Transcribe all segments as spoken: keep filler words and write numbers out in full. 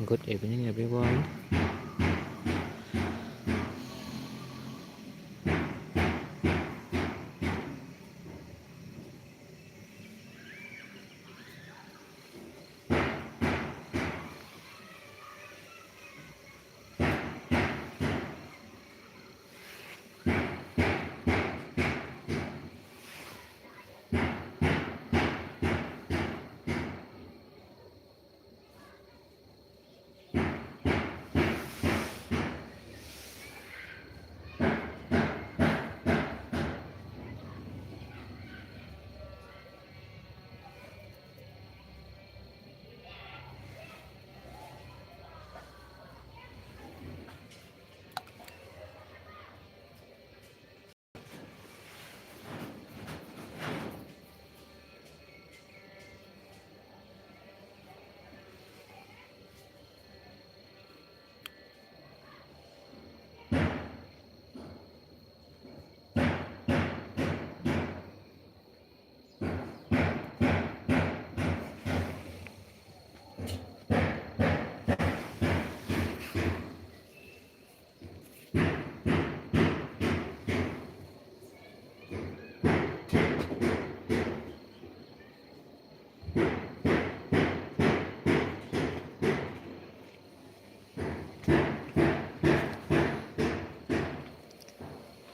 Good evening, everyone.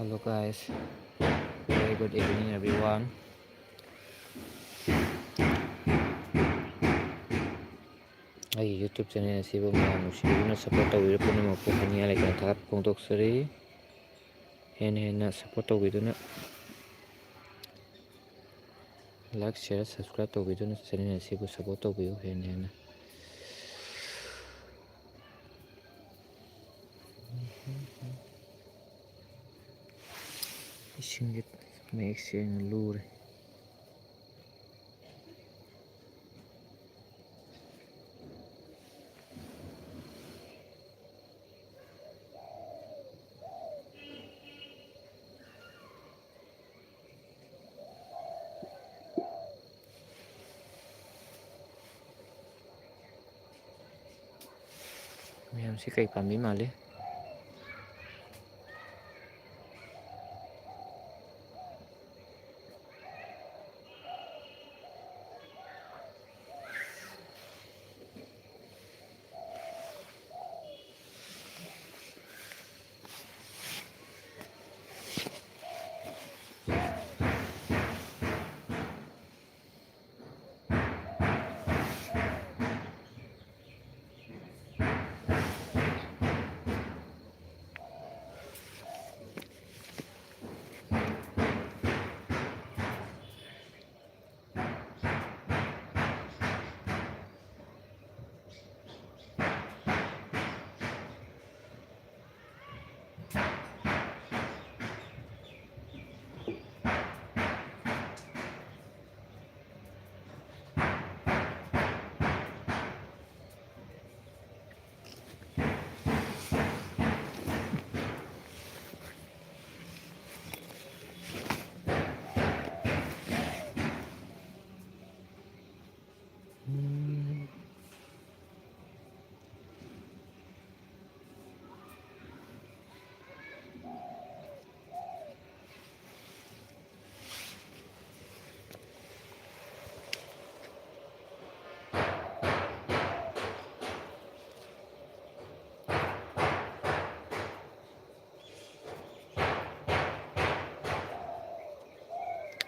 Hello guys, very good evening everyone. ꯑꯩꯒꯤ YouTube channel ꯑꯁꯤꯕꯨ ꯃꯌꯥꯝ ꯅꯨꯡꯁꯤꯕꯤꯗꯨꯅ support ꯇꯧꯕꯤꯔꯤꯕ ꯄꯨꯝꯅꯃꯛꯄꯨ ꯍꯥꯏꯅꯤꯡꯉꯥꯏ ꯂꯩꯇꯅ ꯊꯥꯒꯠꯄ ꯐꯣꯡꯗꯣꯛꯆꯔꯤ꯫ ꯍꯦꯟꯅ ꯍꯦꯟꯅ support ꯇꯧꯕꯤꯗꯨꯅ, like, share, subscribe ꯇꯧꯕꯤꯗꯨꯅ channel ꯑꯁꯤꯕꯨ support ꯇꯧꯕꯤꯌꯨ ꯍꯦꯟꯅ ꯍꯦꯟꯅ꯫ ꯏꯁꯤꯡꯁꯦ ꯃꯌꯦꯛ ꯁꯦꯡꯅ ꯂꯨꯔꯦ꯫ ꯃꯌꯥꯝꯁꯤ ꯀꯩ ꯄꯥꯝꯕꯤ ꯃꯥꯜꯂꯤ?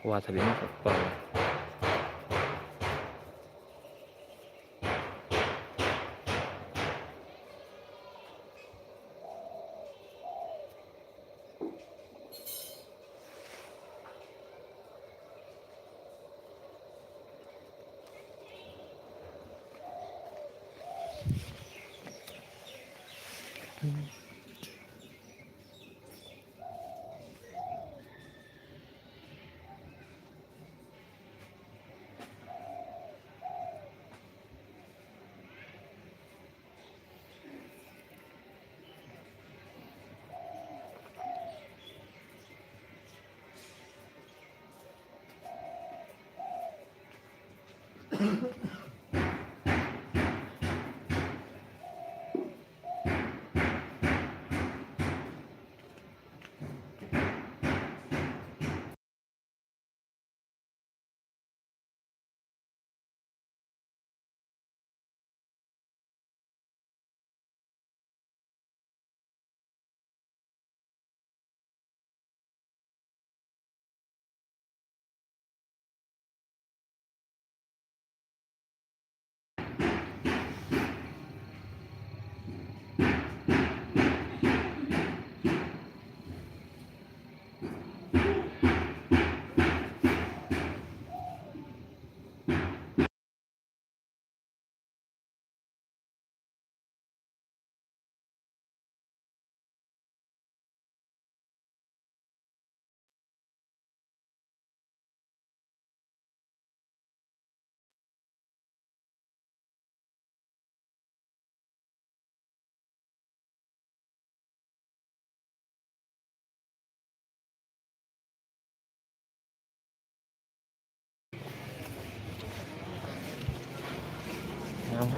ꯋꯥ ꯊꯕꯤ ꯑꯃꯈꯛ ꯄꯥꯜꯂꯦ꯫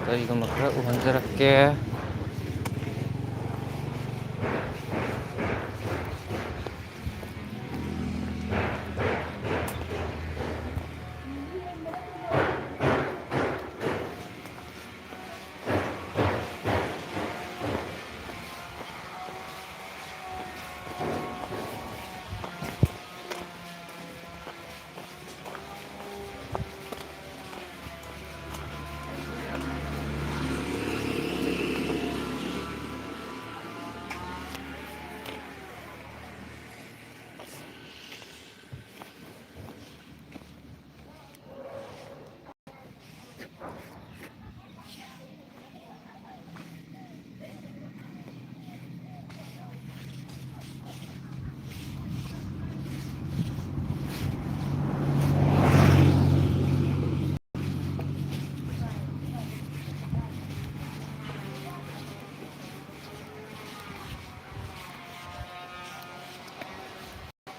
ꯀꯔꯤꯒꯨꯝꯕ ꯈꯔ ꯎꯍꯟꯖꯔꯛꯀꯦ꯫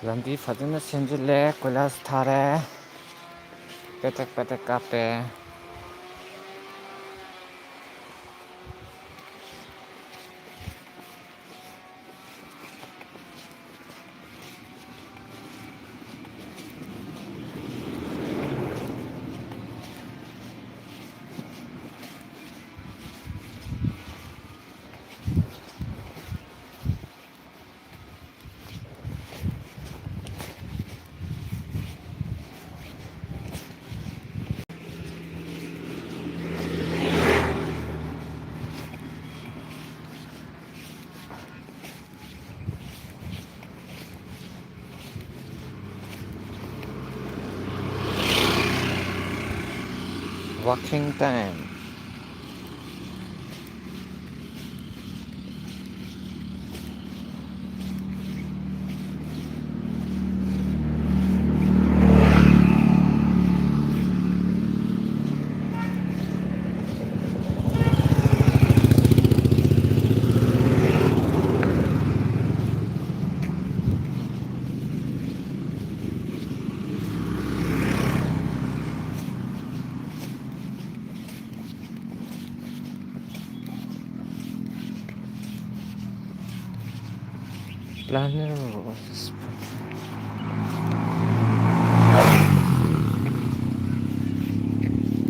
ꯂꯝꯕꯤ ꯐꯖꯅ ꯁꯦꯝꯖꯤꯜꯂꯦ, ꯀꯣꯏꯂꯥꯁ ꯊꯥꯔꯦ, ꯄꯦꯇꯦꯛ ꯄꯦꯇꯦꯛ ꯀꯥꯞꯄꯦ꯫ Walking time.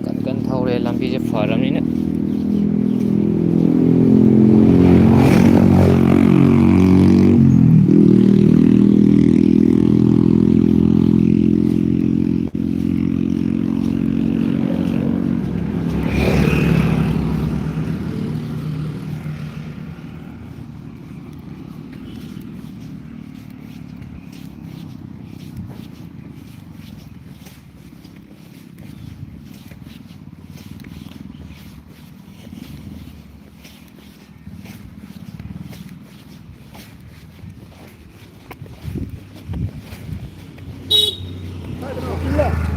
ꯀꯟ ꯀꯟ ꯊꯧꯔꯦ, ꯂꯝꯕꯤꯁꯦ ꯐꯔꯕꯅꯤꯅ꯫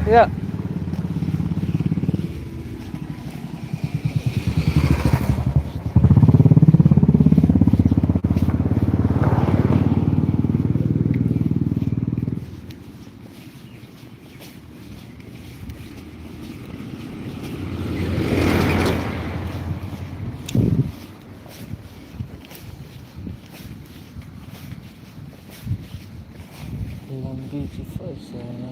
ꯌꯥ꯫ ꯂꯝꯕꯤꯁꯤ ꯐꯖꯅ꯫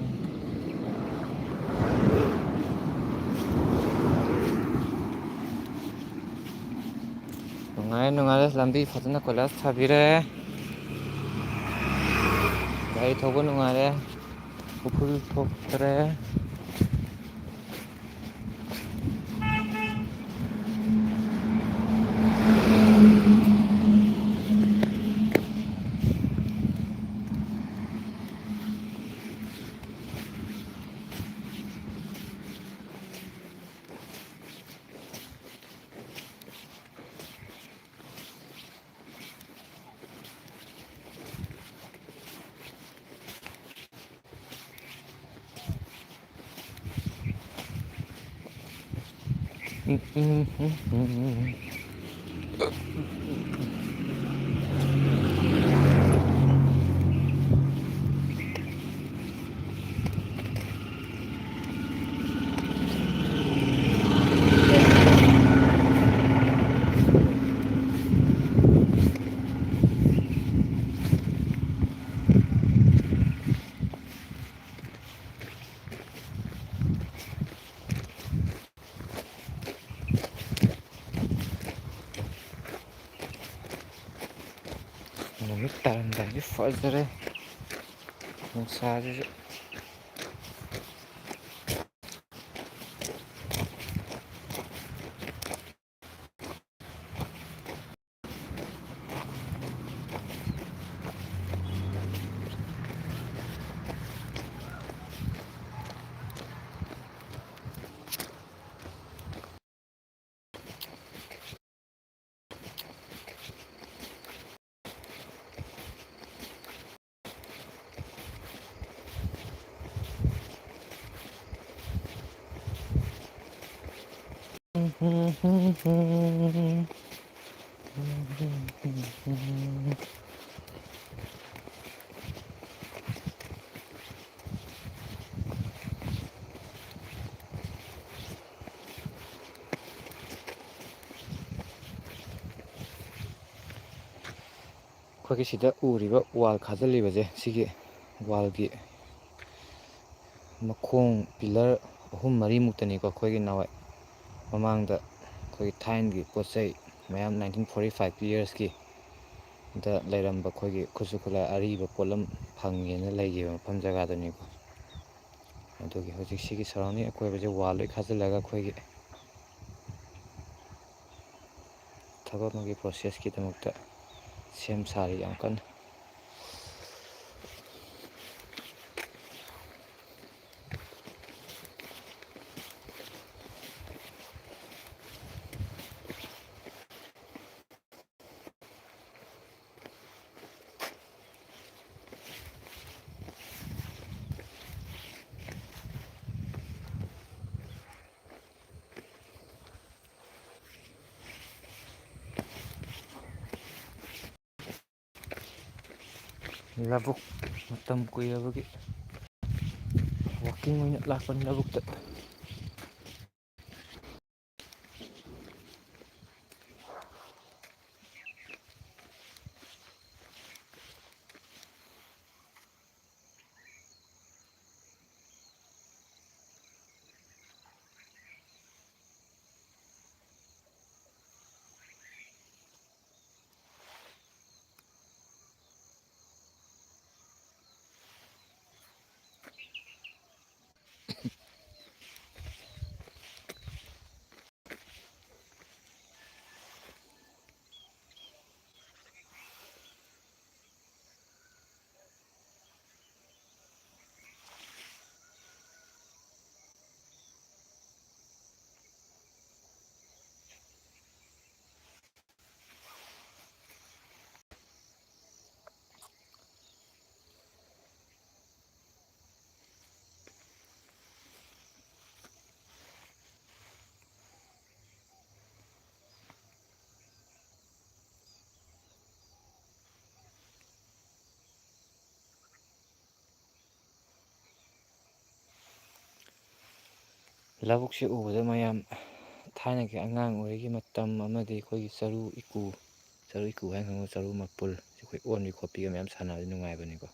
ꯅꯨꯡꯉꯥꯏꯔꯦ, ꯅꯨꯡꯉꯥꯏꯔꯦ, ꯂꯝꯕꯤ ꯐꯖꯅ ꯀꯣꯏꯂꯥꯁ ꯊꯥꯕꯤꯔꯦ꯫ ꯒꯥꯔꯤ ꯊꯧꯕ ꯅꯨꯡꯉꯥꯏꯔꯦ, ꯎꯐꯨꯜ ꯊꯣꯛꯇ꯭ꯔꯦ꯫ ꯅꯨꯃꯤꯠ ꯇꯥꯔꯝꯗꯥꯏꯗꯤ ꯐꯖꯔꯦ, ꯅꯨꯡꯁꯥꯁꯤꯁꯨ꯫ ꯑꯩꯈꯣꯏꯒꯤ ꯁꯤꯗ ꯎꯔꯤꯕ ꯋꯥꯜ ꯈꯥꯖꯤꯜꯂꯤꯕꯁꯦ, ꯁꯤꯒꯤ ꯋꯥꯜꯒꯤ ꯃꯈꯣꯡ ꯄꯤꯂꯔ ꯑꯍꯨꯝ ꯃꯔꯤꯃꯨꯛꯇꯅꯤꯀꯣ ꯑꯩꯈꯣꯏꯒꯤ ꯅꯍꯥꯟꯋꯥꯏ ꯃꯃꯥꯡꯗ ꯑꯩꯈꯣꯏꯒꯤ ꯊꯥꯏꯅꯒꯤ ꯄꯣꯠ ꯆꯩ ꯃꯌꯥꯝ, nineteen forty five yearsꯀꯤ ꯗ ꯂꯩꯔꯝꯕ ꯑꯩꯈꯣꯏꯒꯤ ꯈꯨꯠꯁꯨ ꯈꯨꯠꯂꯥꯏ ꯑꯔꯤꯕ ꯄꯣꯠꯂꯝ ꯐꯪꯉꯦꯅ ꯂꯩꯈꯤꯕ ꯃꯐꯝ ꯖꯒꯥꯗꯨꯅꯤꯀꯣ꯫ ꯑꯗꯨꯒꯤ ꯍꯧꯖꯤꯛ ꯁꯤꯒꯤ surrounding ꯑꯀꯣꯏꯕꯁꯦ ꯋꯥꯜ ꯂꯣꯏ ꯈꯥꯖꯤꯜꯂꯒ ꯑꯩꯈꯣꯏꯒꯤ ꯊꯕꯛ ꯑꯃꯒꯤ processꯀꯤꯗꯃꯛꯇ ꯁꯦꯝ ꯁꯥꯔꯤ ꯌꯥꯝ ꯀꯟꯅ꯫ ꯂꯧꯕꯨꯛ, ꯃꯇꯝ ꯀꯨꯏꯔꯕꯒꯤ walking ꯑꯣꯏꯅ ꯂꯥꯛꯄꯅꯤ ꯂꯧꯕꯨꯛꯇ꯫ ꯂꯧꯕꯨꯛꯁꯦ ꯎꯕꯗ ꯃꯌꯥꯝ ꯊꯥꯏꯅꯒꯤ ꯑꯉꯥꯡ ꯑꯣꯏꯔꯤꯉꯩꯒꯤ ꯃꯇꯝ ꯑꯃꯗꯤ ꯑꯩꯈꯣꯏꯒꯤ ꯆꯔꯨ ꯏꯀꯨ, ꯆꯔꯨ ꯏꯀꯨ ꯍꯥꯏꯅ ꯈꯪꯅꯕ ꯆꯔꯨ ꯃꯄꯨꯜ, ꯑꯩꯈꯣꯏ ꯑꯣꯟꯕꯤ ꯈꯣꯠꯄꯤꯒ ꯃꯌꯥꯝ ꯁꯥꯟꯅꯕꯗ ꯅꯨꯡꯉꯥꯏꯕꯅꯤꯀꯣ꯫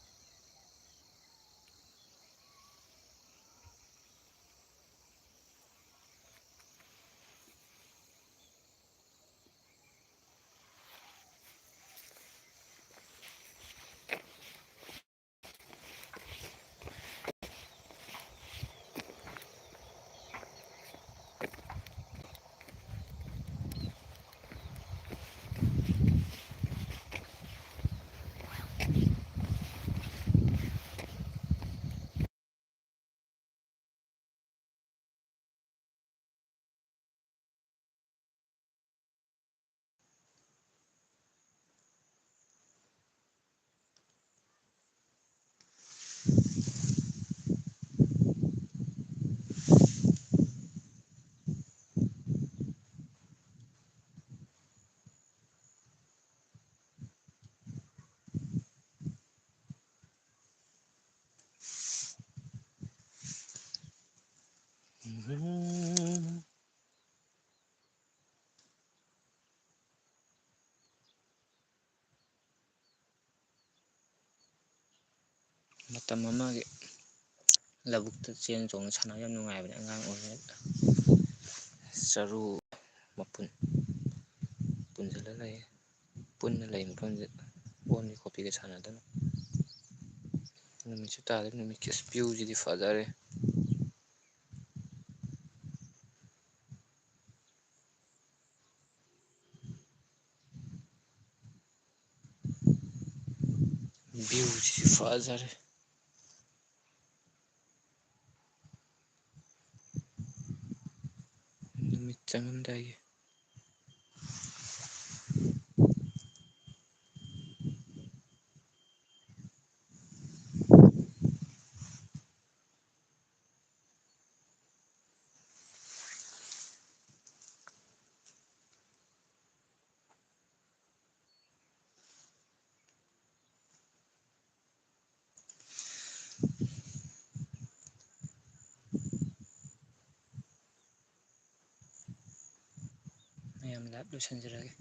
ꯃꯇꯝ ꯑꯃꯒꯤ ꯂꯧꯕꯨꯛꯇ ꯆꯦꯟ ꯆꯣꯡꯅ ꯁꯥꯟꯅꯕ ꯌꯥꯝ ꯅꯨꯡꯉꯥꯏꯕꯅꯦ ꯑꯉꯥꯡ ꯑꯣꯏꯔꯤꯉꯩꯗ꯫ ꯆꯔꯨ ꯃꯄꯨꯟ ꯄꯨꯟꯁꯤꯜꯂ ꯂꯩ, ꯄꯨꯟꯅ ꯂꯩ ꯃꯐꯝꯁꯤꯗ ꯑꯣꯟꯕꯤ ꯈꯣꯠꯄꯤꯒ ꯁꯥꯟꯅꯗꯅ꯫ ꯅꯨꯃꯤꯠꯁꯨ ꯇꯥꯔꯦ, ꯅꯨꯃꯤꯠꯀꯤ ꯚ꯭ꯌꯨꯁꯤꯗꯤ ꯐꯖꯔꯦ꯫ ꯚ꯭ꯌꯨꯁꯤ ꯐꯖꯔꯦ꯫ ꯅꯨꯃꯤꯠ ꯆꯪꯉꯝꯗꯥꯏꯒꯤ꯫ ꯂꯥꯏꯞ ꯂꯣꯏꯁꯤꯟꯖꯔꯒꯦ꯫